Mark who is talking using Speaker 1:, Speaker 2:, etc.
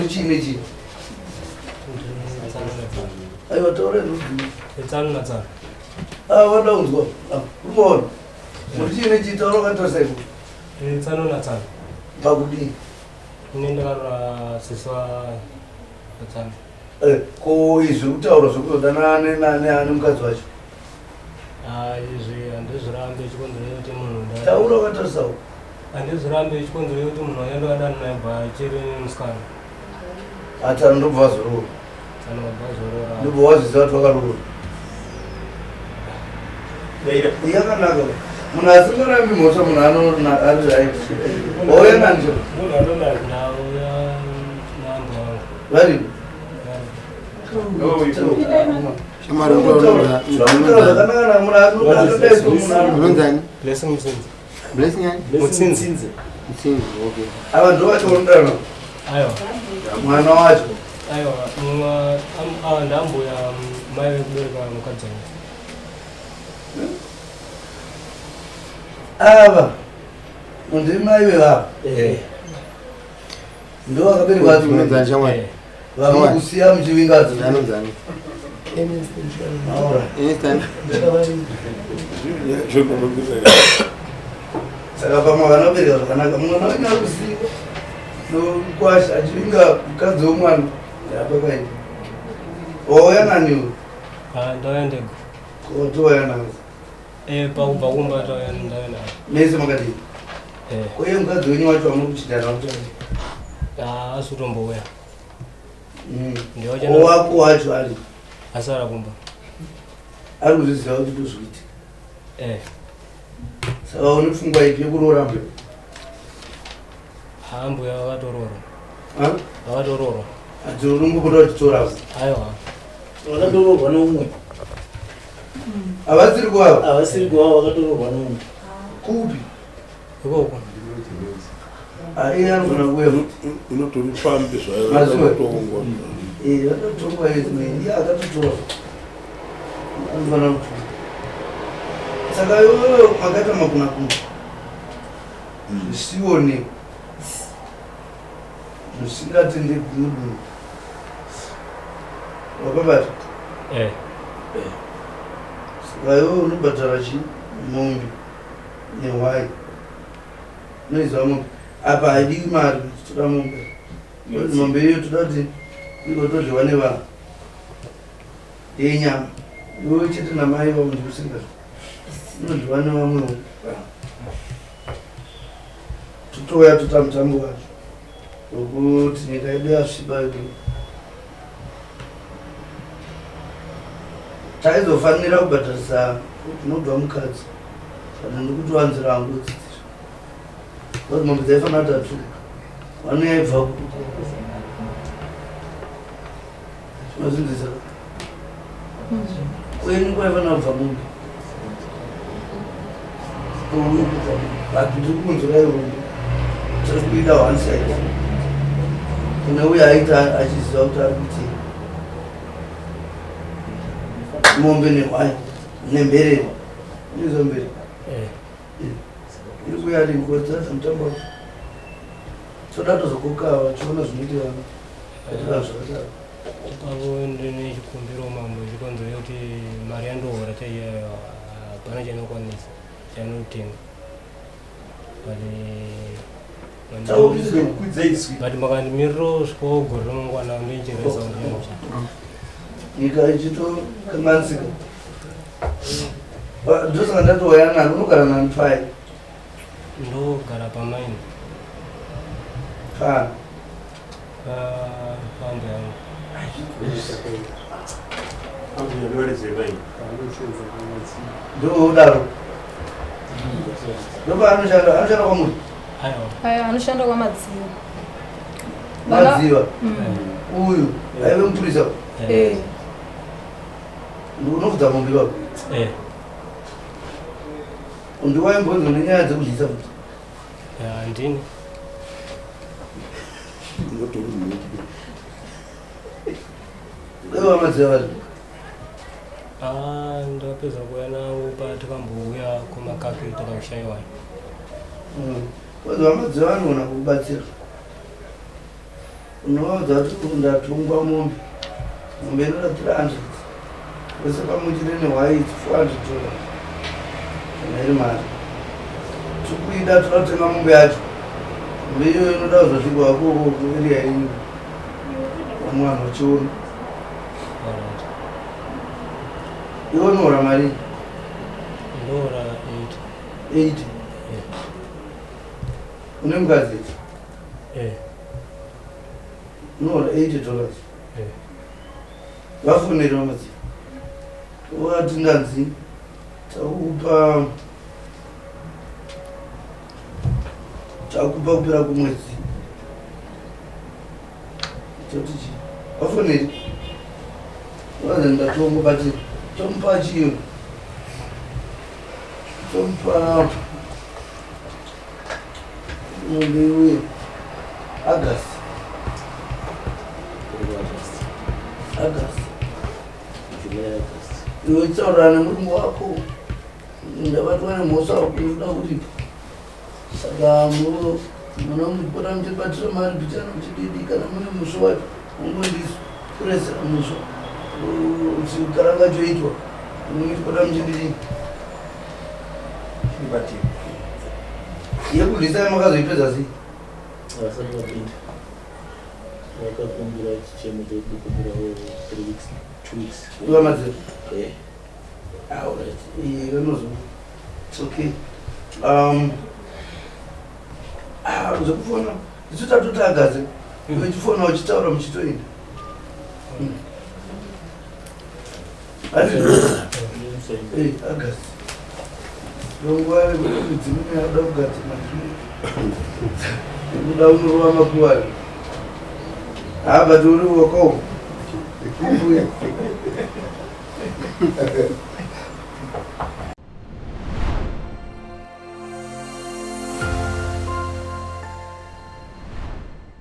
Speaker 1: Muri chii nechii? Aiwa, taura
Speaker 2: Tsano natsano.
Speaker 1: Ah, wada kunzwa. Ah, unoona. Muri chii nechii? Taura wakatarisa iko.
Speaker 2: Tsano natsano.
Speaker 1: Pakudii?
Speaker 2: Ini ndakarora sisi vatsano.
Speaker 1: Eh, ko izvi kutaura zvekuzodanana nemukadzi wacho?
Speaker 2: Ah, izvi handizvirambe chikonzero chekuti munhu
Speaker 1: Taura wakatarisawo.
Speaker 2: Handizvirambe chikonzero chekuti munhu wanyandokadana naye bva chiri musikana.
Speaker 1: Atsano ndobva wazoroora.
Speaker 2: Tsano wabva wazoroora.
Speaker 1: Ndobva wazviziva kuti wakaroora. Yakanaka. Munhu asingarambi mhosva munhu anona ari right. Wauya nani chero?
Speaker 2: Ndauya naambuya vangu.
Speaker 1: Varipo.
Speaker 3: Unonzani?
Speaker 2: Blessing Mutsinzi.
Speaker 3: Blessing yani?
Speaker 2: Mutsinzi.
Speaker 3: Mutsinzi, okay.
Speaker 1: Ava ndo vacho unodana.
Speaker 2: Aiwa.
Speaker 1: Mwana wacho.
Speaker 2: Aiwa, mumwe ndambuya mai vekubereka mukadzi wangu.
Speaker 1: Ava ndimai vevava. Ndo vakaberekwa
Speaker 3: Unonzani shamwari?
Speaker 1: Vamukusiya muchivinga.
Speaker 3: Anonzani?
Speaker 1: Aura.
Speaker 3: Instant.
Speaker 1: Saka pamwe vanobereka zvakanaka, mwana wenyu ari kusiiwa nomukwasha achivinga mukadzi womwana. Apa kaita. Wauya nani iwe?
Speaker 2: Ah, ndauya ndega.
Speaker 1: Towaya nani?
Speaker 2: Eh, pakubva kumba tauya ndauya naye.
Speaker 1: Mese makadii?
Speaker 2: Eh.
Speaker 1: Uye mukadzi wenyu wacho wamuri kuchidana kuti
Speaker 2: Ah, asi kutombouya.
Speaker 1: Wako wacho ari?
Speaker 2: Asara kumba.
Speaker 1: Ari kuzviziva kuti ndozvikuita?
Speaker 2: Eh.
Speaker 1: Saka une pfungwa ipi yekuroora mbuya?
Speaker 2: Ah, mbuya vakatoroorwa. Vakatoroorwa.
Speaker 1: Ati unongopota uchitora?
Speaker 2: Aiwa.
Speaker 4: Vakatoroorwa noumwe.
Speaker 1: Havasiri kuava?
Speaker 4: Havasiri kuava, vakatoroorwa noumwe.
Speaker 1: Kupi?
Speaker 2: Ikoko.
Speaker 1: Iye anogona kuuya.
Speaker 5: Inotori pfambi zvayo.
Speaker 1: Mazuva.
Speaker 5: Yakatongwa.
Speaker 1: Eh, vakatongwa izvi, iye akatotora. Anofanira kutora. Saka iwewe makaita makunakuna. Zvisionekwa. Zvisingatendeki mudunhu. Wakabata?
Speaker 2: Eh.
Speaker 1: Saka iwewe unobhadhara chii? Mombe nehwai. Unoiziva mombe. Apa haidiwi mari, toda mombe. Because mombe iyo toda kuti igotodyiwa nevanhu. Yenyama. Iwe chete namai vavo ndikusinga. Inodyiwa nevamwewo. Totouya toita mutambo wacho. Wekuti nyika yedu yasviba yedu. Taizofanira kubhadharisa kunobva mukadzi. Kana ndikutowanzira hangu dzidzira. Because mombe dzaifanira tatu. Vano yaibva ku. Mazvinzisa. Kwenyu kwaifanira kubva mombe. Kouyu kubva mombe. But ndiri kunzwira irombo. Tiri kuida one side. Kune uyo aita achiziva kuti ari kuitei. Mombe nehwai nemberero. Unoziva mberero?
Speaker 2: Eh.
Speaker 1: Iri kuuya rini kuwedzera mutambo wacho? Toda tozokoka vachiona zvinoitika vana. Zvakadaro.
Speaker 2: Ipapo ndine chikumbiro mambo, chikonzero chekuti mari yandohora chaiyo hapana chainokwanisa chainotenga. But but makandimiriro svikawo gore remangwana ndincheresa kuti
Speaker 1: Nyika ichitokanganisika. Ndosaka ndati wauya nani, unogara nani pai?
Speaker 2: Ndogara pamaini.
Speaker 1: Pana.
Speaker 2: Pambo yangu.
Speaker 1: Ndodaro. Ndopaanoshanda, anoshanda kwamuri?
Speaker 2: Aiwa.
Speaker 6: Aiwa, anoshanda kwaMadziva.
Speaker 1: Madziva. Uyu aive mupurisa.
Speaker 6: Eh.
Speaker 1: Unofudza mombe baba.
Speaker 2: Eh.
Speaker 1: Ndiwaimbonzi nenyaya dzekudyisa futi.
Speaker 2: Ya, ndini.
Speaker 5: Inotori mhupi.
Speaker 1: Ivo vaMadziva vari.
Speaker 2: Ah, ndakapedza kuuya navo patakambouya kumakaki takakushayiwa.
Speaker 1: Kwanzi vaMadziva vanogona kukubatsira. Unovaudza kuti ndatungwa mombe. Mombe inoda 300. Vese pamwe chete nehwai it's 400 dollars. Kana iri mari. Tikuida toda kutenga mombe yacho. Mombe iyoyo inoda kuzosvikwa ikoko kuarea yenyu. Vamwe vanhu vachiona.
Speaker 2: Alright.
Speaker 1: Iwe unohora marii?
Speaker 2: Ndohora 8.
Speaker 1: 80. Une mukadzi?
Speaker 2: Eh.
Speaker 1: Unohora 80 dollars.
Speaker 2: Eh.
Speaker 1: Vafoneri vamadzi. Vati ndanzi takupa takupa kupera kumwedzi. Toti chii? Vafoneri. Vanzi ndatongo but tomupa chii? Tomupa mombe iuye August. August.
Speaker 4: July, August.
Speaker 1: Iwe taura nemurungu wako ndabatwa nemhosva kunoda kuripa saka munomupota muchibatira mari bichana muchididi kana mune musvo wacho mungondikuresera musvo chikaranga choitwa muchipota muchididi yekurwisa yamakazoipedza sei?
Speaker 4: Vasati vapinda. Vakakumbira chichemo chekukumbirawo 3 weeks, 2 weeks.
Speaker 1: Vamadziro.
Speaker 4: Eh.
Speaker 1: Alright. Vanozo. It's okay. Zvekufona isu tatoti agaze uchifona uchitaura muchitoenda.
Speaker 4: Ndimusaini.
Speaker 1: Agazi ndonguva yekuti midzimu yakuda kugadzira nekuda unorova makuva haa but uri wakaoma. Kumbuya.